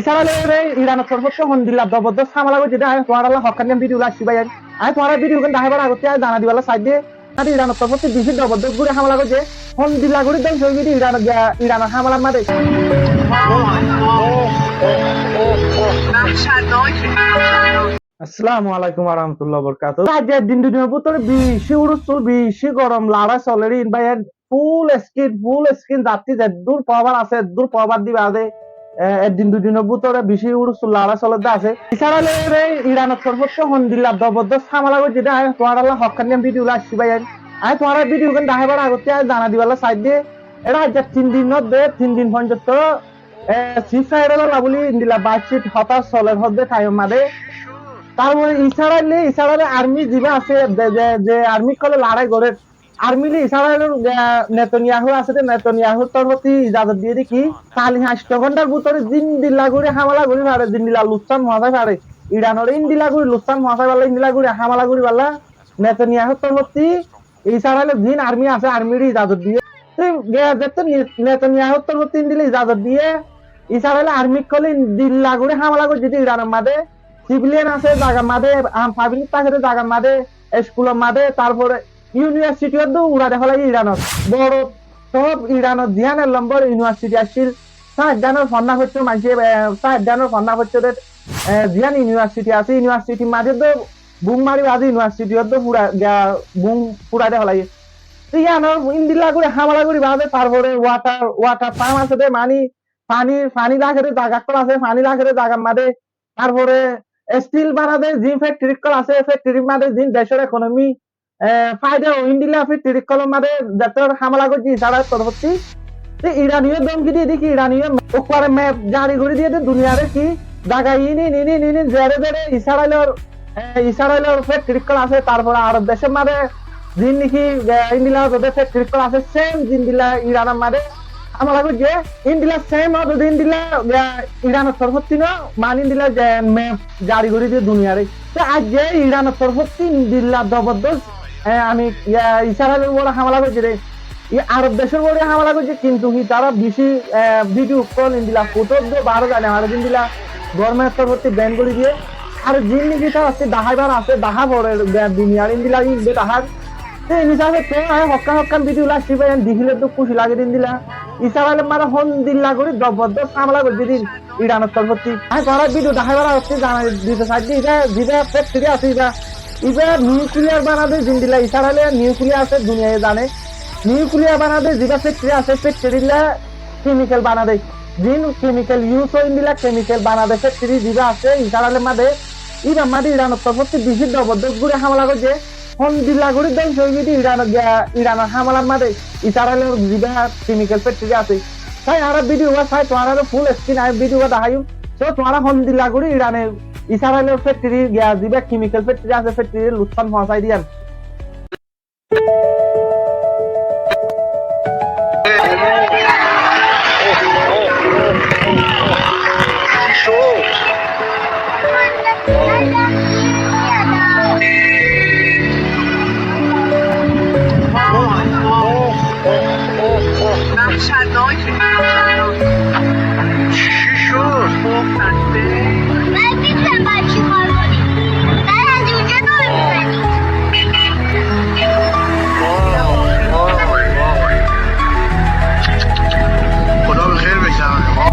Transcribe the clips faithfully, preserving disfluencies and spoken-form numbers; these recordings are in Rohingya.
Ísarailore Iranor torfóttu hondilla zobordos hámela goijjé dé, añí tuáñralla hokkán bídiyo loi aiccí bái. Añí tuáñrare bídiyo gán deháibar agottí añí zana dibolla saidde, Iranor torfóttu beci zobordos gorí hámela goijjé, hondilla gorí dóngco ói giyé dé Iran, Iranor hámelar mazé. Assalamu alaikum wa rahmatullahi wa barakatuhu. Aijja ek din dui dinor bútore beci húlussúl, beci gorom lorái solér, ín bái, full screen, full screen, zattí zeddúr power asé, eddúr power diba dé, e, ek din dui dinor bútore beci húlussúl lorái solér dé asé. Ísarailore Iranor torfóttu hondilla zobordos hámela goijjé dé, añí tuáñralla hokkán bídiyo loi aiccí bái. Añí tuáñrare bídiyo gán deháibar agottí añí zana dibolla saidde, ere aijja tin din ódde, tin din foijjonto, e, ceasefire ólla buli endilla baitcit hotá solér hoódde thaimor mazé. Tarfore Ísaraile, Ísaraile army ziba asé, ze, ze, ze army ókkole lorái gorér, army le Ísarailor, e, Netanyahu asé dé, Netanyahur torfóttu ijazot diyé dé ki, sallic ancto góntar bútore zendilla gorí hámela gorí fare, zendilla luksán foóñsai fare, Iranore endilla gorí luksán foóñsai fare, endilla gorí hámela gorí fare, Netanyahur torfóttu Ísarailor zin army asé, armyre ijazot diyé. Te ge-, zetté Ni-, Netanyahur torfóttu endilla ijazot diyé, Ísaraile army ókkole endilla gorí hámela goijjé dé Iranor mazé, civilian asé zagar mazé, am public táke dé zagar mazé, eskulor mazé, tarfore university ót dé urai dé félaiye Iranor. Boro top Iranor ziyán ek lombor university accíl, sáñt dánor fonná foitto maincé, e, sáñt dánor fonná foitto dé, e, ziyán university asé, university mazé dé bum mari baade university ót dé fura, ga, bum furai dé félaiye. Te yíanor endilla gorí hámela gorí baade, tarfore water, water pump asé dé, mani, fani, fani raké dé zaga ókkol asé, fani raké dé zagar mazé, tarfore steel bana dé zin factory ókkol asé, factory mazé zin decór economy, e, faida ó, endilla factory ókkolor mazé zettór hámela goijjé Ísarailor torfóttu. Te Irane yó dómki diyé dé ki, Irane yó uggwá map zari gorí diyé dé duniyaré ki, zaga iín, iín, iín, iín, iín, zere zere Ísarailor, e, Ísarailor factory ókkol asé, tarfore Arob decór mazé zin niki, e, endilla zedde factory ókkol asé, same zendilla Iranor mazé hámela goijjé, endilla same ódde endilla, e, Iranor torfóttu no, mani endilla ze map zari gorí diyé duniyaré. Te aijja Iranor torfóttu endilla zobordos, e, ami, e, Ísarailor uore hámela goijjé dé. E Arob decór uore hámela goijjé, kintu ki tará beci, e, bídiyo ókkol endilla footage dé baáre zai no fare, endilla government or torfóttu ban gorí diyé. Ar zin niki tará asé deháibar asé, dehá foré, e, duniyaré endilla ín dé dehár. Te iín hísafe to añí hokkán hokkán bídiyo loi aiccí bái, iín dekíle to kúci lage dé endilla. Ísarailor mazé hondilla gorí zobordos hámela goijjé dé Iranor torfóttu. Añí tuáñrare bídiyo deháibar agottí zanai dito saidde, ibá zibá factory asé ibá, ibá nuclear bana dé, zendilla Ísaraile nuclear asé duniyaye zane. Nuclear bana dé zibá factory asé, factory lla chemical bana dé. Zin chemical use ó, endilla chemical bana dé factory zibá asé Ísarailor mazé, ibár mazé Iranor torfóttu beci zobordos gorí hámela goijjé. Hondilla gorí dóngco ói giyé dé Iranor, Iranor hámelar mazé Ísarailor zibá chemical factory asé. Te añára bídiyo gán sai tuáñrare full screen añí bídiyo gán deháiyum. So tuáñra hondilla gorí Irane Ísarailor factory, zibá chemical factory asé, factory luksán foóñsai diyé. چی شد؟ من می‌تونم بچه کار کنیم. بعد از اونجا دور می‌زنیم. وای، وای، وای. خدا به خیر بگذرانه.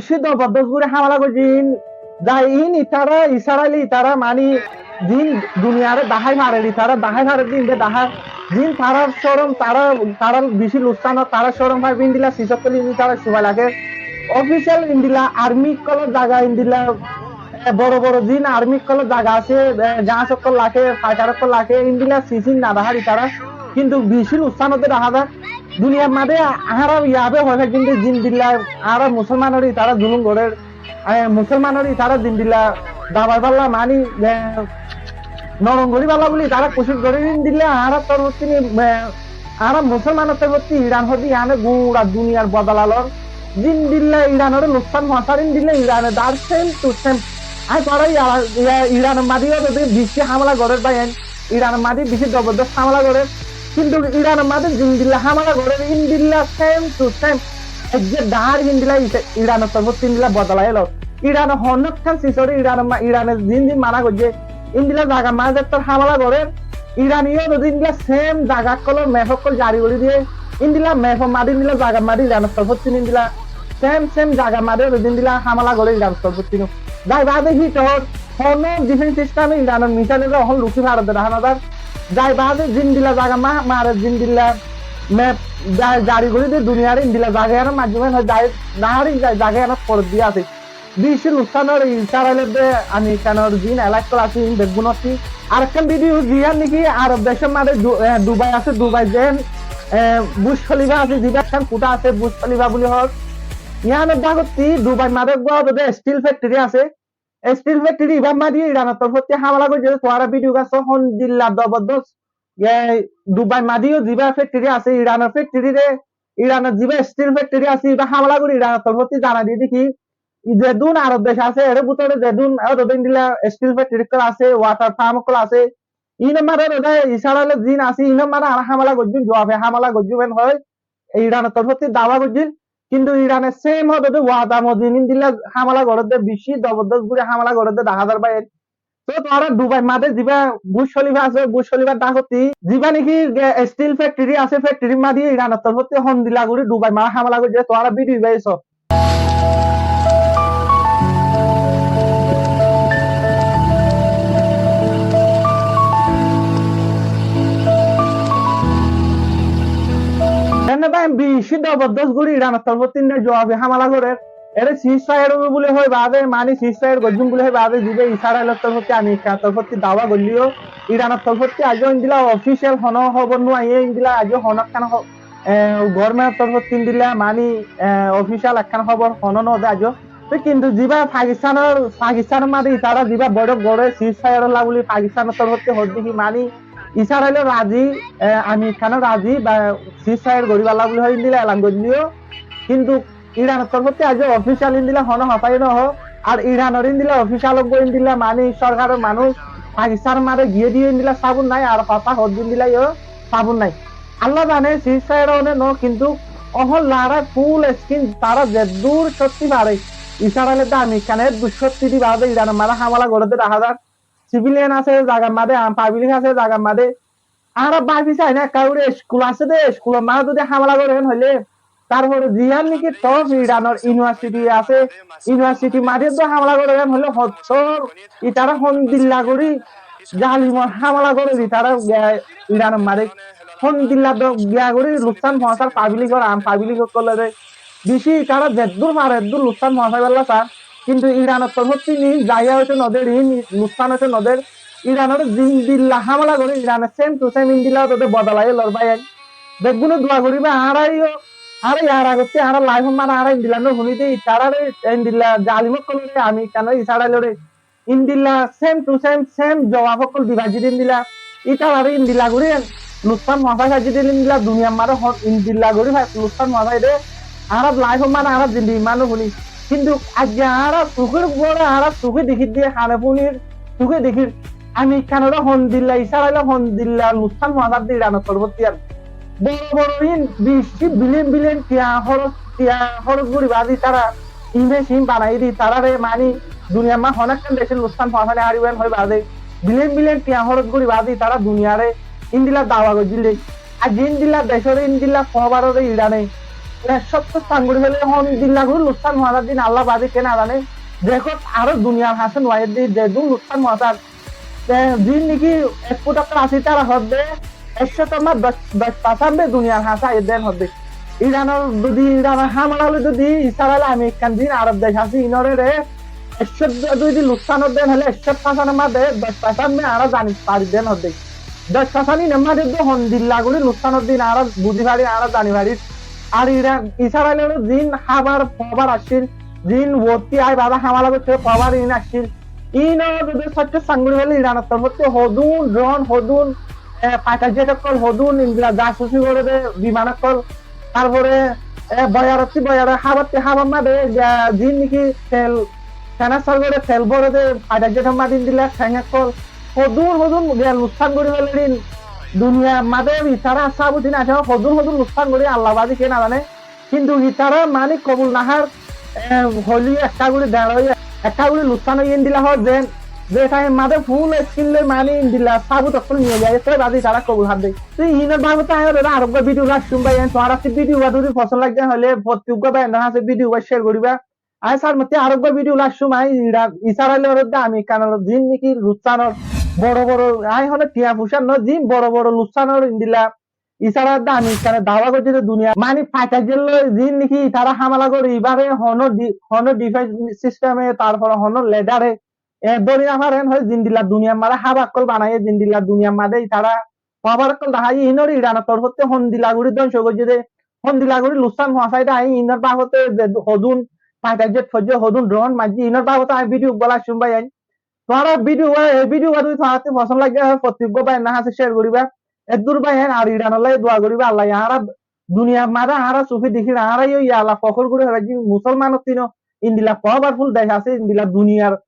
Bicí zobordos gorí hámela goijjé. Zai in itará, Israile itará mani zin duniyare dahái farer, itará dahái farer de inde dahár. Zin tarár córom, tará, tarár bicí luksan ó, tará córom faibo indila sisottú itará cúbai lager. Official indila army ókkolor zaga indila, e, boro boro zin army ókkolor zaga asé, e, gas ókkol lager, fighter ókkol lager, indila sisin no dahár itará. Kintu bicí luksan ódde dahá zar. Duniyar maze añára yabe hoi faijjum de zin dilla añára musolmanore itará zulum gorer, e, musolmanore itará zin dilla dabai falla mani, e, norom gorí falla buli itará kucíc gorer, in dilla añára torfóttu ni, e, añára musolmanor torfóttu Iran hoó de iáne gura duniyar bodola lor. Zin dilla Iranore luksan foóñsar, in dilla Irane dar same to same. Añí tuáñra ya, ya, Iranor maze yó zodi bicí hámela gorer bái ain, Iranor maze bicí zobordos hámela gorer. Kintu Iranor maze zin dilla hámela gorer, in dilla same to same. Ejje dahár in dilla ise-, Iranor torfóttu in dilla bodola lor. Irane honó ekkán sisore Iranor ma-, Irane zin zin mana goijjé, in dilla zagar maze zettór hámela gorer. Irane yó zodi in dilla same zaga ókkolor map ókkol zari gorí diye, in dilla map or maze in dilla zagar maze Iranor torfóttu in dilla same same zagar maze zodi in dilla hámela gorer Iranor torfóttu. Zai baade hítor honó defense system e Iranor missile re ehón ruki farer de dahá no zar. Zai baade zin dilla zaga ma-, mare zin dilla map za-, zari gorí de duniyare in dilla zaga iyanor maze hoi zai, dahár in zai zaga iyanor foret di asé. Bicí luksan ór Israilor de Amerikanor zin elaka ókkol asé in beggún ótti. Ar ekkán video ziyán niki Arob decor maze Du-, e, Dubai asé, Dubai zen, e, Burj Khalifa asé, ziba ekkán kuta asé Burj Khalifa buli hoó. Iyanor dagotti Dubai maze uggwá de steel factory asé. Steel factory ibar maze Iranor torfóttu hámela goijjé, tuáñra video gan só hondilla zobordos. E, Dubai maze yó ziba factory asé, Iranor factory re, Iranor ziba steel factory asé, iba hámela gorí Iranor torfóttu zanai diye de ki, i zedún Arob dec asé, ere bútore zedún, e, zedún dilla steel factory ókkol asé, water pump ókkol asé, inor maze zedún Israilor zin asé, inor maze añára hámela goijjum, zuabi hámela goijjum, en hoi Iranor torfóttu dawa goijjé. Kintu Irane same hoó de wada mozin in dilla hámela gorer de, bicí zobordos gorí hámela gorer de dahá zar bái. Tó tuáñra Dubai maze ziba Burj Khalifa asé, Burj Khalifa dagotti ziba niki ge-, steel factory asé, factory maze Iranor torfóttu hondilla gorí Dubai maze hámela goijjé, tuáñra video iba só. Ene bái bicí zobordos gorí Iranor torfóttu in dilla zuabi hámela gorer. Ere ceasefire óibo buli hoi baade, mani ceasefire goijjum buli hoi baade, ziba Israilor torfóttu, Amerikar torfóttu dawa goilleyó, Iranor torfóttu aijjó in dilla official honó hóbor no aiyé, in dilla aijjó honó ekkán ho-, e, government or torfóttu in dilla mani, e, official ekkán hóbor honó no de aijjó. Te kintu ziba Pakistanor, Pakistanor maze itará ziba boiṭok gorer ceasefire olla buli Pakistanor torfóttu hoó de ki mani Israilo razi, e, Amerikano razi ba ceasefire goríballa buli hoi in dilla elan goilleyó. Kintu Iranor torfóttu aijjó official in dilla honó hotá no hoó. Ar Iranor in dilla official uggwá in dilla mani sorkaror manúc Pakistanor maze giyé de in dilla sabut nai, ar hotá hoó de in dilla yó sabut nai. Allah zane ceasefire one no, kintu ehón lorái full scale, tará zeddur cókti fare, Israile de Amerikane eddur cókti di baade Iranor maze hámela gorer de dahá zar. Civilian asé zagar maze, am public asé zagar maze, añára báfi sai na, ekka gori school asé de, school or maze zodi hámela gorer hoile, tarfore ziyán niki top Iranor university asé, university maze zodi hámela gorer hoile, hottór itará hondilla gori zalimor hámela gorer itará, e, Iranor maze hondilla do giya gori luksan foóñsar public or, am public ókkolore. Bicí itará zeddur fare eddur luksan foóñsai falla sar, kintu Iranor torfóttu ni zaya óito no der, in luksan óito no der. Iranore zin dilla hámela gorer, Irane same to same in dilla óito de bodola lor bái ain. Beggúne dua goriba, añára yó, añára yar agotte añára life or maze añára in dilla no fúni de, itarare in dilla zalim ókkolore, Amerikano Israilore in dilla same to same, same zuab ókkol di faijjí de in dilla. Itarare in dilla gori luksan foóñsai faijjí de in dilla, duniyar maze hon-, in dilla gori fa-, luksan foóñsai de. Añára life or maze añára zindigi maze no fúni. Kintu aijja añára sukor uore añára suke dekír de, hane fúnir, suke dekír. Amerikanore hondilla, Israile hondilla luksan foóñsar de Iranor torfóttu ar. Boro boro in bicí billion billion tiya hóros, tiya hóros gori baade tará image in banai di, tarare mani duniyar maze honó ekkán dece luksan foóñsai no faribo en hoi baade billion billion tiya hóros gori baade tará duniyare in dilla dawa goijjé de. Aijja in dilla decore, in dilla power ore Irane Ekcót luksan gorí féle, hondilla gorí luksan foóñsar din Allah bade ken no zane. Dekó, aró duniyar hañsé no aiyér de, zedún luksan foóñsar. Te zin niki ek fut ókkol asé, tará hoódde, ekcót or maze doc, doc percent be duniyar hañsé aiyér de hoódde. Iranor zodi, Iranor hámela loi zodi Israel, Amerikan zin Arob dec asé, inore re, ekcót zodi luksan or de hoile, ekcót percent or maze doc percent be añára zani fari de hoódde. Doc percent inor maze de hondilla gorí luksan or din añára buzí fari, añára zani fari. Ar Iran, Israel or zin hábar power accíl, zin woti ai bade hámela goitté power in accíl. Inor zodi sócce sanguri féle Iranor torfóttu hodún drone, hodún, e, fighter jet ókkol, hodún endilla jasusi goré de biman ókkol, tarfore, e, boyarottú boyar, hábattú hábar maze, e, zin niki tel transfer goré, tel boré de fighter jet or maze endilla tank ókkol, hodún hodún ge luksan gorí féle din. Duniyar maze itará sábut in asé, hodún hodún luksan gorí Allah bade ken no zane. Kintu itará mani kobul no gorér, e, hoile ekká gorí der óiye, ekká gorí luksan óiye endilla hoó zen, ze thaim maze full screen loi mani endilla sábut ókkol niyé zai, tói bade itará kobul gorér de. Te inor babote añí aró, aró uggwá video loi aiccúm bái, en tuáñrar zodi video uggwá zodi fosón lage hoile fottí uggwá bái en hañsé video uggwá share goríba. Añí sar motte aró uggwá video loi aiccúm, añí Iran, Israel or de Amerikan or zin niki luksan or boro boro, añí hono tiañ fuisar no, zin boro boro luksan or endilla Israel de Amerikane dawa goijjé de duniyar, mani fighter jet loi zin niki itará hámela goré, ibáre hono di-, hono defense system e, tarfore hono radar e, e, dóri no fare, en hoi zendilla duniyar maze hába ókkol banaiyé, zendilla duniyar maze itará power ókkol deháiye, inor Iranor torfóttu hondilla gorí dóngco goijjé de, hondilla gorí luksan foóñsai de, añí inor babote ze hodún fighter jet foijjé, hodún drone maijjé, inor babote añí video uggwá loi aiccúm bái ain. Tuáñrar video uggwá, e video uggwá zodi tuáñrar zodi fosón lage, fottí uggwá bái en hañsé share goríba. Eddur bái en, ar Iran olla dua goríba, Allah ye añára duniyar maze añára sufi dekí, añára yo ya Allah fokór gorí hoibar de Musolman ottú no, endilla powerful dec asé, endilla duniyar,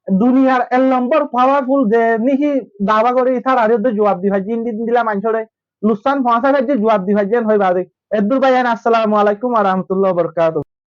duniyar ek lombor powerful ze niki dawa goré, itará re de juwab di faijjé, endilla maincóre luksan foóñsai faijjé, juwab di faijjé, en hoi bade. Eddur bái en, assalamu alaikum wa rahmatullahi wa barakatuhu.